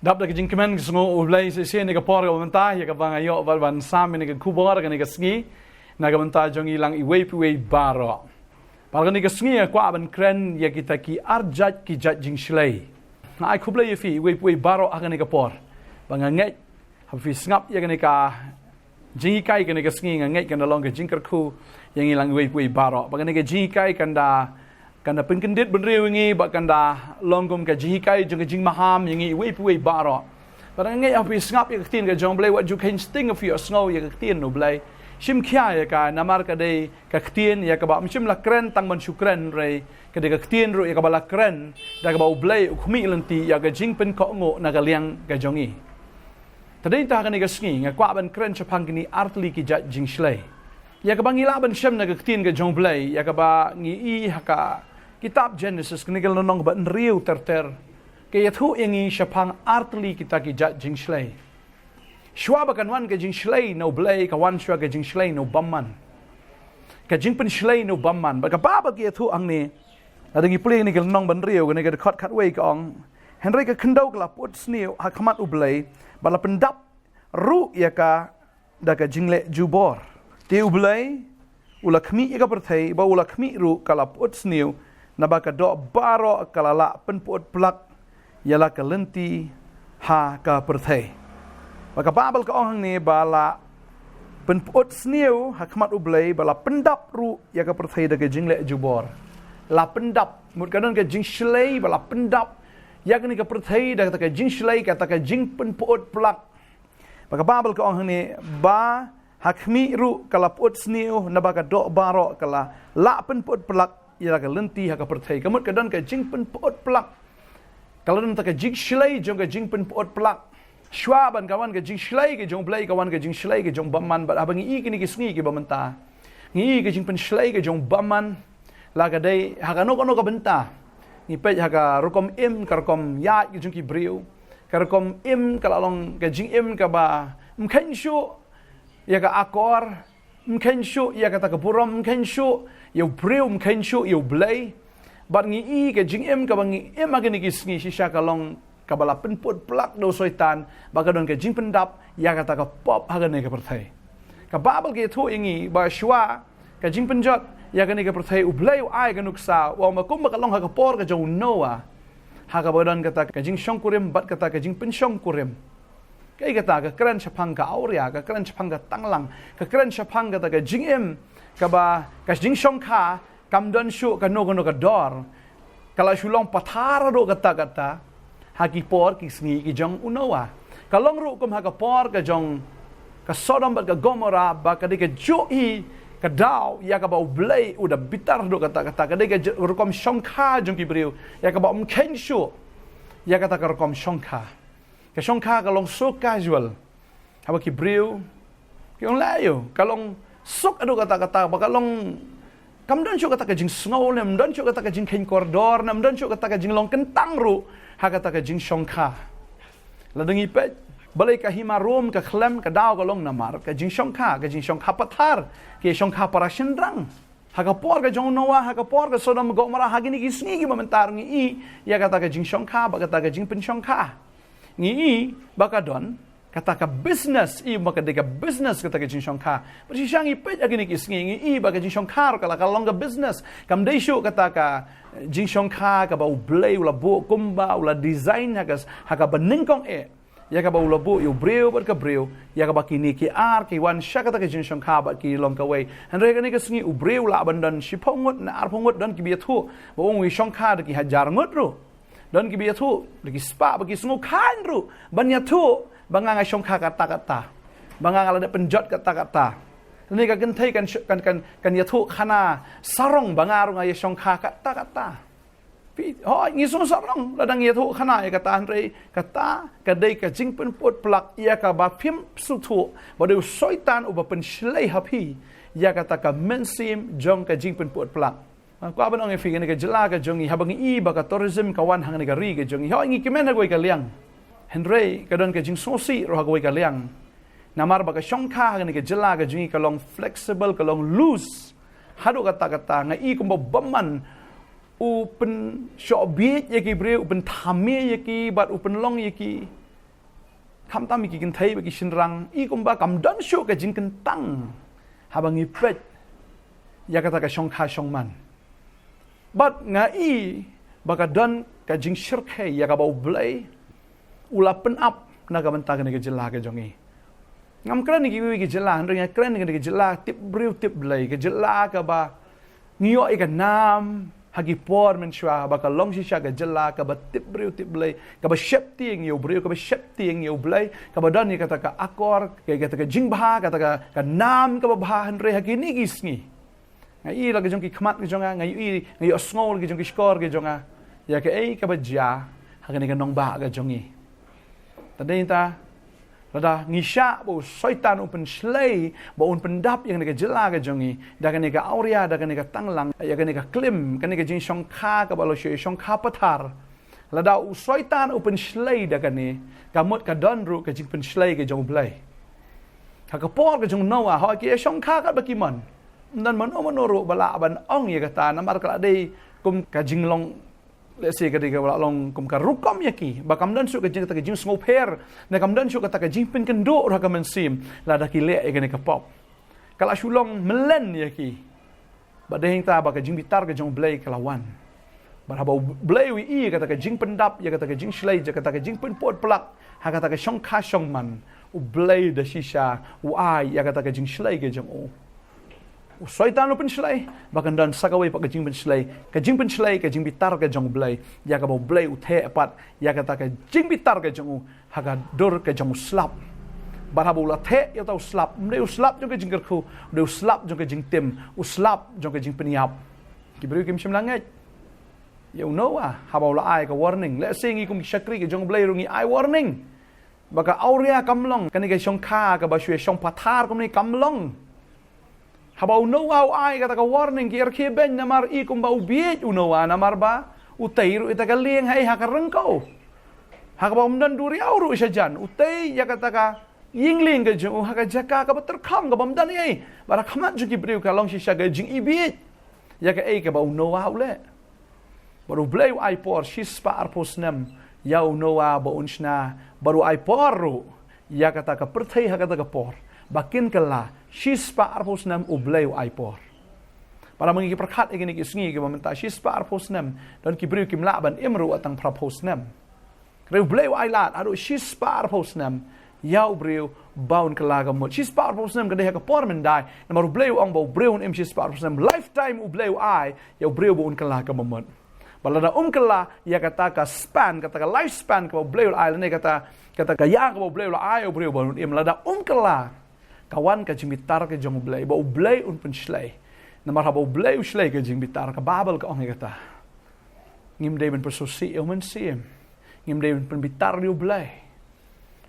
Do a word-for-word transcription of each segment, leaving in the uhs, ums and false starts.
Dap da ka jingkmen ka sngew U Blei shisien ïa ka por kaba mynta ïa kaba nga ïoh ban sam ïa kane ka khubor kane ka sngi na ka bynta jong i lang iwei pa iwei baroh. Bad kane ka sngi nga kwah ban kren ïa kita ki ar jait ki jait jingshlei. Nga ai khublei ïa phi iwei pa iwei baroh ha kane ka por. Ba nga ngeit haba phi sngap ïa kane ka jinghikai kane ka sngi nga ngeit kan da long ka jingkyrkhu ïa ngi lang iwei pa iwei baroh. Ba kane ka jinghikai kan da kan da pynkyndit bynriew ïa ngi bad kan da long kum ka jinghikai jong ka jingmaham ïa ngi iwei pa iwei baroh. Bad nga ngeit haba phi sngap ïa ka ktien ka jong U Blei wat ju kheiñ sting ïa phi ïohsngew ïa ka ktien U Blei. Shim khia ïa ka namar ka dei ka ktien ïa kaba ym shym la kren tang ban shu kren hynrei ka dei ka ktien ruh ïa kaba la kren da kaba U Blei u khmih lynti ïa ka jingpynkohnguh na ka liang ka jong i. Te dei ta kane ka sngi nga kwah ban kren shaphang kine ar tylli ki jait jingshlei. Ïa kaba ngi lah ban shem na ka ktien ka jong U Blei ïa kaba ngi i ha ka kitab Genesis kane ka lynnong ba hynriew ter ter. Ka ïathuh ïa ngi shaphang ar tylli kita ki jait jingshlei. Shuwa ba kan wan ka jingshlei na U Blei ka wan shuwa ka jingshlei na u bymman. Ka jingpynshlei na u bymman. Bad ka Baibl ka ïathuh hangne. Lada ngi pule kane ka lynnong ba hynriew kane ka dkhot khatwei ka ong. Hynrei ka khyndew ka la pyut sniew ha khmat U Blei bad la pyndap ruh ïa ka da ka jingleh jubor. Te U Blei u la khmih ïa ka pyrthei bad u la khmih ruh ka la pyut sniew naba ka doh baroh ka la lah pynpyut plak ïa la ka lynti ha ka pyrthei. Bad ka Baibl ka ong hangne ba la pynpyut sniew ha khmat U Blei bad la pyndap ruh ïa ka pyrthei da ka jingleh jubor. La pyndap mut ka don ka jingshlei bad la pyndap ïa kane ka pyrthei da kata ka jingshlei kata ka jingpynpyut plak. Bad ka Baibl ka ong hangne ba ha khmih ruh ka la pyut sniew naba ka doh baroh ka la lah pynpyut plak ïa la ka lynti ha ka pyrthei. Ka mut ka don ka jingpynpyut plak. Ka la don ta ka jingshlei jong ka jingpynpyut plak. Shuwa ban ka wan ka jingshlei ka jong U Blei ka wan ka jingshlei ka jong u bymman bad haba ngi i kine ki sngi kiba mynta. Ngi i ka jingpynshlei ka jong u bymman. La ka dei ha kano kano ka bynta. Ngi peit ha ka rukom im ka rukom ïaid ka jong ki briew. Ka rukom im ka la long ka jingim kaba ym kheiñ shuh ïa ka akor, ym kheiñ shuh ïa kata ka burom, ym kheiñ shuh ïa u briew, ym kheiñ shuh ïa U Blei. Bad ngi i ka jingim kaba ngi im ha kine ki sngi shisha ka long kaba la pynpyut plak da u Soitan ba ka don ka jingpyndap ïa kata ka pop ha kane ka pyrthei. Ka Baibl ka ïathuh ïa ngi ba shuwa ka jingpynjot ïa kane ka pyrthei U Blei u ai ka nuksa u ong ba kumba ka long ha ka por ka jong u Noah. Ha kaba don kata ka jingshongkurim bad kata ka jingpynshongkurim. Kaei kata ka kren shaphang ka awria, ka kren shaphang ka tanglang, ka kren shaphang kata ka jingim kaba ka jingshongkha kam don shuh kano kano ka dor. Ka la shu long pathar haduh katta katta ha ki por ki sngi ki jong u Noah. Ka long ruh kum ha ka por ka jong ka Sodom bad ka Gomorrah ba ka dei kajuh hi ka daw ïa kaba U Blei u da bitar haduh katta katta. Ka dei ka ju-, rukom shongkha jong ki briew ïa kaba ym kheiñ shuh ïa kata ka rukom shongkha. Ka shongkha ka long so casual. Haba ki briew ki ong la ïoh ka long suk haduh katta katta ba ka long kam don shuh kata ka jingsngew ne ym don shuh kata ka jingkheiñ kordor ne ym don shuh kata ka jinglong kyntang ruh ha kata ka jingshongkha. Lada ngi peit balei ka hima Rom ka khlem ka daw ka long namar ka jingshongkha, ka jingshongkha pathar, ka shongkha para shynrang. Ha ka por ka jong u Noah, ha ka por ka Sodom Gomorrah, ha kine ki sngi kiba mynta ngi i ïa kata ka jingshongkha bad kata ka jingpynshongkha. Ngi i ba ka don kata ka business, i ba ka dei ka business kata ka jingshongkha. Bad shisha ngi peit ha kine ki sngi ngi i ba ka jingshongkha ruh ka la ka long ka business. Kam dei shuh kata ka jingshongkha kaba U Blei u la buh kumba u la design ha ka, ha kaba nyngkong eh. Ïa kaba u la buh ïa u briew bad ka briew ïa kaba kine ki ar ki wan sha kata ka jingshongkha bad ki long kawei. Hynrei kane ka sngi u briew lah ban don shiphew ngut ne arphew ngut don kiba ïathuh ba u ngi shongkha da ki hajar ngut ruh. Don kiba ïathuh da ki spah ba ki sngew khlaiñ ruh ban ïathuh ba nga nga shongkha katta katta, ba nga nga la dep pynjot katta katta. Kane ka kynthei kan sh-, kan, kan, kan ïathuh khana sarong ba nga ruh nga ïa shongkha katta katta. Phi, hooid, ngi sngewsarong lada ngi ïathuh khana ïa kata, hynrei kata ka dei ka jingpynpyut plak ïa kaba phim sngewthuh ba dei u Soitan uba pynshlei ha phi ïa kata ka mynsiem jong ka jingpynpyut plak. Nga kwah ban ong ïa phi kane ka jylla ka jong ngi haba ngi i ba ka tourism ka wan ha kane ka ri ka jong ngi, hooid ngi kmen ha kawei ka liang. Hynrei ka don ka jingsngewsih ruh ha kawei ka liang. Namar ba ka shongkha ha kane ka jylla ka jong ngi ka long flexible, ka long loose. Haduh katta katta nga i kumba bymman u pynshoh bieit ïa ki briew, u pynthame ïa ki bad u pynlong ïa ki. Khamtam ïa ki kynthei bad ki shynrang, i kumba kam don shuh ka jingkyntang haba ngi peit ïa kata ka shongkha shongman. Bad nga i ba ka don ka jingshyrkhei ïa kaba U Blei u la pynap na ka bynta kane ka jylla ka jong i. Ngam kren ïa kiwei ki jylla, hynrei nga kren ïa kane ka jylla, tip briew tip Blei, ka jylla kaba ngi ïoh ïa ka nam ha ki por mynshuwa ba ka long shisha ka jylla kaba tip briew tip Blei, kaba sheptieng ïa u briew, kaba sheptieng ïa U Blei, kaba don ïa kata ka akor, ïa kata ka jingbha, kata ka, ka nam kaba bha. Hynrei ha kine ki sngi, nga i la ka jong ki khmat ka jong nga, nga i, nga ïohsngew la ka jong ki shkor ka jong nga ïa kaei kaba jia ha kane ka nongbah ka jong i. Te dei ta, lada ngi shah ba u Soitan un pynshlei, ba un pyndap ïa kane ka jylla ka jong i da kane ka awria, da kane ka tanglang, ïa kane ka klim, kane ka jingshongkha kaba la shu shongkha pathar. Lada u Soitan u pynshlei da kane, ka mut ka don ruh ka jingpynshlei ka jong U Blei. Ha ka por ka jong u Noah, hooid ki ïa shongkha katba ki mon. Ym don mano mano ruh ba lah ban ong ïa kata, namar ka la dei kum ka jinglong, let's say, ka dei kaba la long kum ka rukom ïa ki, ba kam don shuh ka jing, kata ka jingsngewpher, ne kam don shuh kata ka jingpynkynduh ruh ha ka mynsiem lada ki leh ïa kane ka pop. Ka la shu long mlien ïa ki. Bad dei hangta ba ka jingbitar ka jong U Blei ka la wan. Bad haba U Blei u i ïa kata ka jingpyndap, ïa kata ka jingshlei, ïa kata ka jingpynpud plak ha kata ka shongkha shongman, U Blei da shisha u ai ïa kata ka jingshlei ka jong u. U Soitan u pynshlei, ba kan don sa kawei pat ka jingpynshlei, ka jingpynshlei, ka jingbitar ka jong U Blei, ïa kaba U Blei u theh pat ïa kata ka jingbitar ka jong u ha ka dur ka jong u slap. Bad haba u la theh ïa uta u slap, ym dei u slap jong ka jingkyrkhu, u dei u slap jong ka jingtim, u slap jong ka jingpynïap. Ki briew kim shym la ngeit ïa u Noah haba u la ai ka warning. Let's say ngi kum ki shakri ka jong U Blei ruh ngi ai warning ba ka awria kam long, kane ka shongkha kaba shu ïa shong pathar kumne kam long. Haba u Noah u ai kata ka warning, ki rkhie beiñ namar i kumba u bieit u Noah, namar ba u tei ruh ïa kata ka lieng ha, ha ka ryngkew, ha kaba ym don duriaw ruh shajan. U tei ïa kata ka ïing lieng ka jong u ha ka jaka kaba tyrkhong, kaba ym don ei ei. Bad ha khmat jong ki briew ka long shisha ka jingibieit ïa kaei kaba u Noah u leh. Bad U Blei u ai por shispah arphew snem ïa u Noah ba un shna, bad u ai por ruh ïa kata ka pyrthei ha kata ka por ba kin kylla. Shispah arphew snem U Blei u ai por. Bad haba ngi pyrkhat ïa kine ki sngi kiba mynta, shispah arphew snem, don ki briew kim lah ban im ruh tang phraphew snem. Hynrei U Blei u ai lad haduh shispah arphew snem ïa u briew ba un kylla ka mut. Shispah arphew snem ka dei ha ka por myndai, namar U Blei u ong ba u briew un im shispah arphew snem. Lifetime U Blei u ai ïa u briew ba un kylla ka mut. Bad lada um kylla ïa kata ka span, kata ka lifespan kaba U Blei u la ai, lane kata, kata ka ïa kaba U Blei u la ai ïa u briew ba un im, lada um kylla, ka wan ka jingbitar ka jong U Blei, ba U Blei un pynshlei. Namar haba U Blei u shlei ka jingbitar, ka Baibl ka ong ïa kata, ngim dei ban pynsngewsih ïa u Mynsiem, ngim dei ban pynbitar ïa U Blei.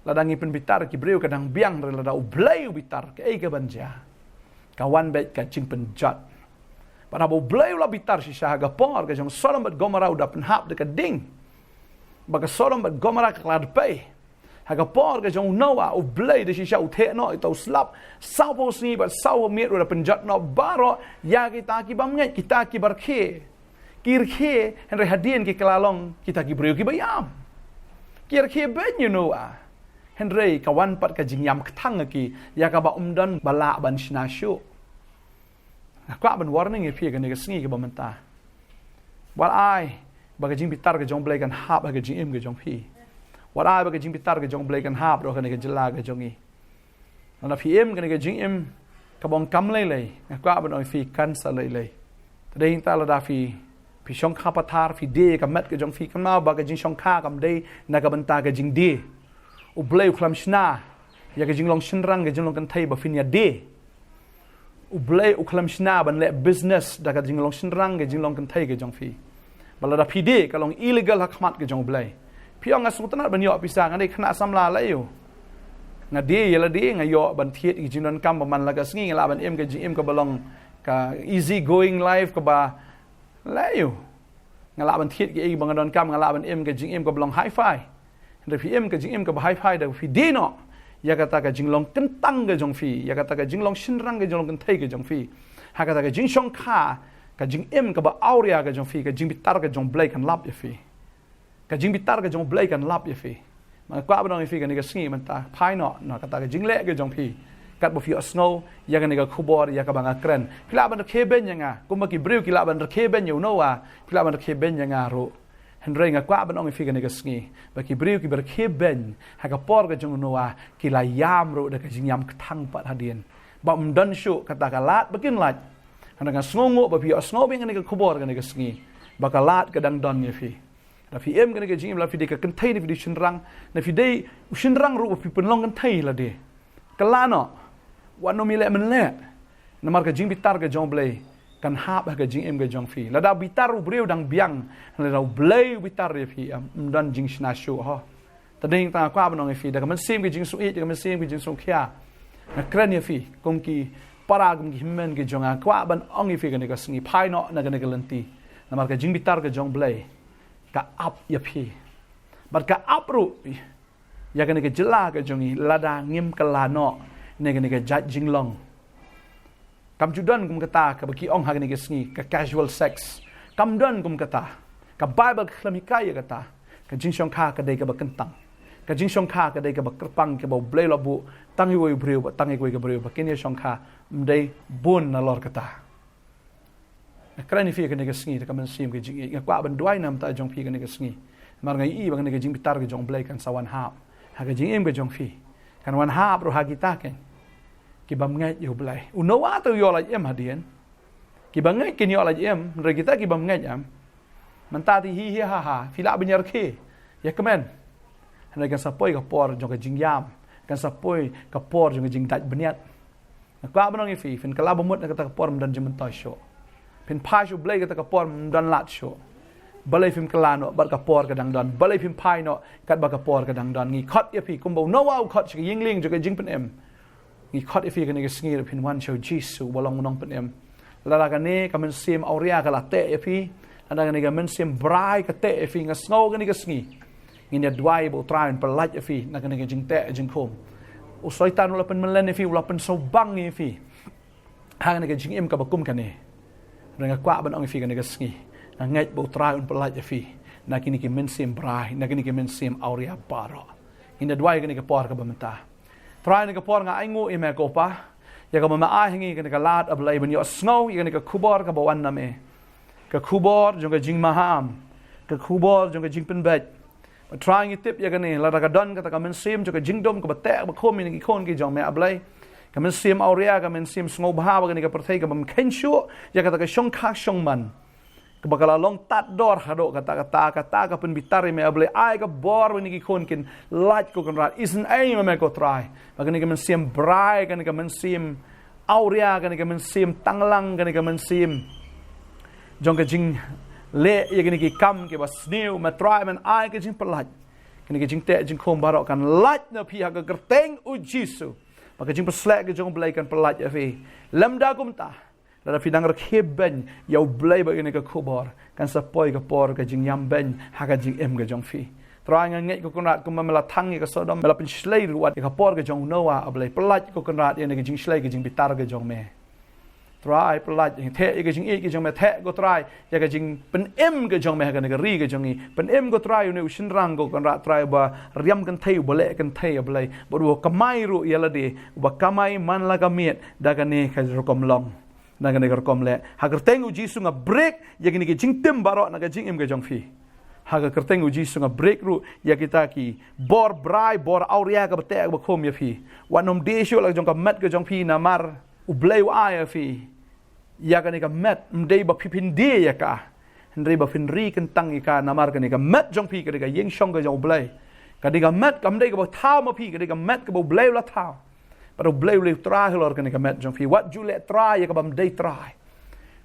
Lada ngi pynbitar ki briew ka dang biang, hynrei lada U Blei u bitar, kaei kaban jia? Ka wan beit ka jingpynjot. Bad haba U Blei u la bitar shisha ha ka por ka jong Sodom bad Gomorrah u da pynhap da ka ding, ba ka Sodom bad Gomorrah ka la dpei. Ha ka por ka jong u Noah, U Blei da shisha u theh noh ïa uta u slap, sawphew sngi bad sawphew miet, u da pynjot noh baroh ïa kita ki bym ngeit, kita ki ba rkhie. Ki rkhie, hynrei hadien ki kylla long kita ki briew kiba ïam. Ki rkhie beiñ ïa u Noah, hynrei ka wan pat ka jingïam kthang ha ki, ïa kaba ym don ba lah ban shna shuh. Nga kwah ban warning ïa phi kane ka sngi kaba mynta. Wat ai ba ka jingbitar ka jong U Blei kan hap ha ka jingim ka jong phi. Wat ai ba ka jingbitar ka jong U Blei kan hap ruh ha kane ka jylla ka jong ngi. Lada phi im kane ka jingim kaba ong kam lei lei, nga kwah ban ong ïa phi kan sa lei lei. Te dei hangta lada phi, phi shongkha pathar, phi die ïa ka met ka jong phi, kynmaw ba ka jingshongkha kam dei na ka bynta ka jingdie. U Blei u khlem shna ïa ka jinglong shynrang, ka jinglong kynthei ba phin ïa die. U Blei u khlem shna ban leh business da ka jinglong shynrang, ka jinglong kynthei ka jong phi. Bad lada phi die, ka long illegal ha khmat ka jong U Blei. Phi ong nga sngewtynnat ban ïoh pisa, nga dei khynnah samla, leh ïa u. Nga die ïa lade, nga ïoh ban thied ïa ka jingdonkam ba man la ka sngi, nga lah ban im ka jingim kaba long ka easy going life kaba, leh ïa u. Nga lah ban thied kiei ba nga donkam, nga lah ban im ka jingim kaba long hi-fi. Hynrei phi im ka jingim kaba hi-fi da phi die noh ïa kata ka jinglong kyntang ka jong phi, ïa kata ka jinglong shynrang, ka jinglong kynthei ka jong phi, ha kata ka jingshongkha, ka jingim kaba awria ka jong phi, ka jingbitar ka jong U Blei kan lap ïa phi. Ka jingbitar ka jong U Blei kan lap ïa phi. Nga kwah ban ong ïa phi kane ka sngi mynta, phai noh na kata ka jingleh ka jong phi. Katba phi ïohsngew ïa kane ka khubor ïa kaba nga kren, phi lah ban rakhe beiñ ïa nga kumba ki briew ki lah ban rakhe beiñ ïa u Noah, phi lah ban rakhe beiñ ïa nga ruh. Hynrei nga kwah ban ong ïa phi kane ka sngi ba ki briew kiba rakhe beiñ ha ka por ka jong u Noah ki la ïam ruh da ka jingïam kthang pat hadien, ba ym don shuh kata ka lad ba kin lait. Hynrei nga sngewnguh ba phi ïohsngew beiñ kane ka khubor kane ka sngi, ba ka lad ka dang don ïa phi. Na phi im kane ka jingim, la phi dei ka kynthei, na phi dei u shynrang, na phi dei u shynrang ruh ba phi pynlong kynthei lade, kylla noh, wat nym ïaleh mynleh. Namar ka jingbitar ka jong U Blei kan hap ha ka jingim ka jong phi. Lada bitar u briew dang biang, lada U Blei u bitar ïa phi, ym don jingshna shuh ho. Te dei tang nga kwah ban ong ïa phi da ka mynsiem ka jingsngewsih, da ka mynsiem ka jingsngewkhia, nga kren ïa phi kum ki para, kum ki hynmen ki jong nga, kwah ban ong ïa phi kane ka sngi, phai noh na kane ka lynti. Namar ka jingbitar ka jong U Blei ka ap ïa phi, bad ka ap ruh ïa kane ka jylla ka jong ngi lada ngim kylla noh na kane ka jait jinglong. Kam ju don kum kata kaba ki ong ha kane ka sngi ka casual sex. Kam don kum kata. Ka Baibl ka khlem hikai ïa kata. Ka jingshongkha ka dei kaba kyntang. Ka jingshongkha ka dei kaba kyrpang, kaba U Blei u la buh tang ïa uwei u briew bad tang ïa kawei ka briew ba kin ïashongkha, ym dei bun nalor kata. Nga kren ïa phi kane ka sngi da ka mynsiem ka jingïeit, nga kwah ban duwai na ka bynta jong phi kane ka sngi. Namar nga ïohi ba kane ka jingbitar ka jong U Blei kan sa wan hap ha ka jingim ka jong phi. Kan wan hap ruh ha kita ken ki bym ngeit ïa U Blei. U Noah te u ïoh lait im hadien. Ki ba ngeit kin ïoh lait im, hynrei kita ki bym ngeit em, mynta te hi hi ha ha, phi lah ban ïa rakhe, ïa kmen. Hynrei kan sa poi ka por jong ka jingïam, kan sa poi ka por jong ka jingdait bniat. Nga kwah ban ong ïa phi, phin kylla ba mut na kata ka por, ym don jingmyntoi shuh. Phin phai sha U Blei kata ka por, ym don lad shuh. Balei phim kylla noh bad ka por ka dang don? Balei phim phai noh katba ka por ka dang don? Ngi khot ïa phi kumba u Noah u khot sha ka ïing lieng jong ka jingpynim. Ngi khot ïa phi kane ka sngi ruh phin wan sha U Jisu uba long u nongpynim. Lada kane ka mynsiem awria ka la teh ïa phi, lada kane ka mynsiem brai ka teh ïa phi, nga sngew kane ka sngi ngin ïa duwai ba U Trai un pyllait ïa phi na kane ka jingteh jingkhum. U Soitan u la pynmlien ïa phi, u la pynsawbang ïa phi ha kane ka jingim kaba kum kane. Hynrei nga kwah ban ong ïa phi kane ka sngi, nga ngeit ba U Trai un pyllait ïa phi na kine ki mynsiem brai, na kine ki mynsiem awria baroh. Ngin ïa duwai kane ka por kaba mynta. Trai, kane ka por nga ainguh ïa me ko Pa, ïa kaba me ai ha ngi kane ka lad, A Blei, ban ïohsngew ïa kane ka khubor kaba wan na me. Ka khubor jong ka jingmaham, ka khubor jong ka jingpynbeit. Trai, ngi tip ïa kane, lada ka don kata ka mynsiem jong ka jingdum kaba teh kaba khum ïa ki khun ki jong me, A Blei, ka mynsiem awria, ka mynsiem sngewbha ba kane ka pyrthei ka bym kheiñ shuh ïa kata ka shongkha shongman, kaba ka la long tad dor haduh katta katta, kata ka pynbitar ïa me, A Blei. Ai ka bor ba kine ki khun kin lait, ko Kynrad, isynei ma me, ko Trai, ba kane ka mynsiem brai, kane ka mynsiem awria, kane ka mynsiem tanglang, kane ka mynsiem jong ka jingleh ïa kine ki kam kiba sniew, me Trai, men ai ka jingpyllait. Kane ka jingteh jingkhum baroh kan lait na phi ha ka kyrteng U Jisu. Ba ka jingpyllait ka jong U Blei kan pyllait ïa phi. Lymda kumta, lada phi dang rakhe beiñ ïa U Blei bad ïa kane ka khubor, kan sa poi ka por ka jingïam beiñ ha ka jingim ka jong phi. Trai, nga ngeit, ko Kynrad, kumba me la thang ïa ka Sodom, me la pynshlei ruh wat ïa ka por ka jong u Noah, A Blei. Pyllait, ko Kynrad, ïa kane ka jingshlei ka jingbitar ka jong me. Trai, pyllait, theh ïa ka jingïeit ka jong me, theh, ko Trai, ïa ka jingpynim ka jong me ha kane ka ri ka jong ngi. Pynim, ko Trai, ïa une u shynrang, ko Kynrad, Trai, uba riam kynthei, uba leh kynthei, A Blei, bad uba kamai ruh ïa lade, uba kamai man la ka miet da kane ka rukom long, da kane ka rukom leh. Ha ka kyrteng U Jisu nga break ïa kine ki jingtim baroh na ka jingim ka jong phi. Ha ka kyrteng U Jisu nga break ruh ïa kita ki bor brai, bor awria kaba teh kaba khum ïa phi. Wat nym die shuh la ka jong ka met ka jong phi, namar U Blei u ai ïa phi ïa kane ka met, ym dei ba phi phin die ïa ka, hynrei ba phin ri kyntang ïa ka, namar kane ka met jong phi ka dei ka ïing shong ka jong U Blei. Ka dei ka met, kam dei kaba thaw ma phi, ka dei ka met kaba U Blei u la thaw. Bad U Blei u la trai halor kane ka met jong phi. Wat ju leh trai ïa ka bym dei trai.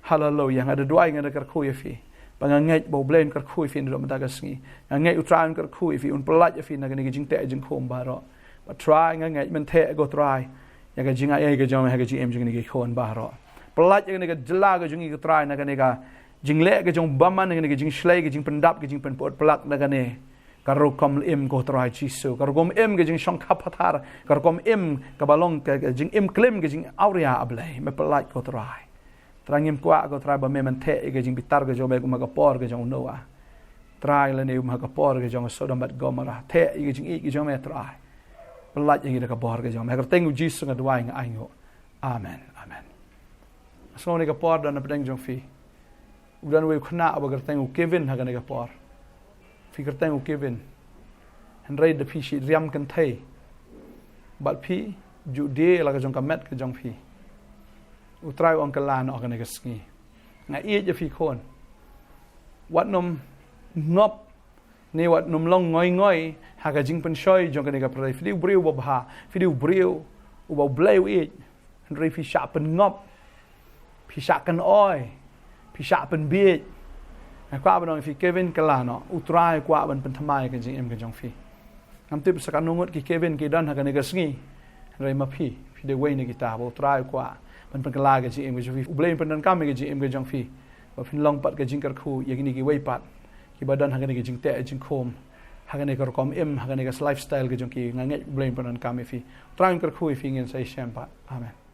Haleluia. Nga da duwai, nga da kyrkhu ïa phi. Ba nga ngeit ba U Blei un kyrkhu ïa phi naduh mynta ka sngi. Nga ngeit U Trai un kyrkhu ïa phi, un pyllait ïa phi na kane ka jingteh jingkhum baroh. Ba Trai, nga ngeit men theh, ko Trai, ïa ka jingai ka jong me ha ka jingim jong kine ki khun baroh. Pyllait ïa kane ka jylla ka jong ngi, ko Trai, na kane ka jingleh ka jong u bymman, na kane ka jingshlei, ka jingpyndap, ka jingpynput plak, na kane ka rukom im, ko Trai Jisu, ka rukom im ka jingshongkha pathar, ka rukom im kaba long ka, ka jingim klim, ka jingawria, A Blei. Me pyllait, ko Trai. Trai, ngim kwah, ko Trai, ba me men theh ïa ka jingbitar ka jong me kum ha ka por ka jong u Noah. Trai, lane um ha ka por ka jong Sodom bad Gomorrah. Theh ïa ka jingïeit ka jong me, Trai. Pyllait ïa ngi da ka bor ka jong me. Ha ka kyrteng u Jisu nga duwai, nga ainguh. Amen. Amen. Sngew, ha kane ka por don hapdeng jong phi u don uwei u khynnah uba kyrteng u Kevin ha kane ka por. Phi kyrteng u Kevin. Hynrei da phi shu riam kynthei bad phi ju die la ka jong ka met ka jong phi. U Trai u ong kylla noh ha kane ka sngi. Nga ïeit ïa phi khun. Wat nym ngop ne wat nym long ngoi ngoi ha ka jingpynshoi jong kane ka pyrthei. Phi dei u briew uba bha, phi dei u briew uba U Blei u ïeit. Hynrei phi shah pynngop, phi shah kynoi, phi shah pynbiej. Nga kwah ban ong ïa phi, Kevin, kylla noh. U Trai u kwah ban pynthymmai ïa ka jingim ka jong phi. Ngam tip sa katno ngut ki Kevin ki don ha kane ka sngi. Hynrei ma phi, phi dei uwei na kita ba U Trai u kwah ban pynkylla ïa ka jingim ka jong phi. U Blei un pyndonkam ïa ka jingim ka jong phi ba phin long pat ka jingkyrkhu ïa kine kiwei pat kiba don ha kane ka jingteh jingkhum, ha kane ka rukom im, ha kane ka lifestyle ka jong ki. Nga ngeit U Blei un pyndonkam ïa phi. U Trai un kyrkhu ïa phi, ngin sa ïashem pat. Amen.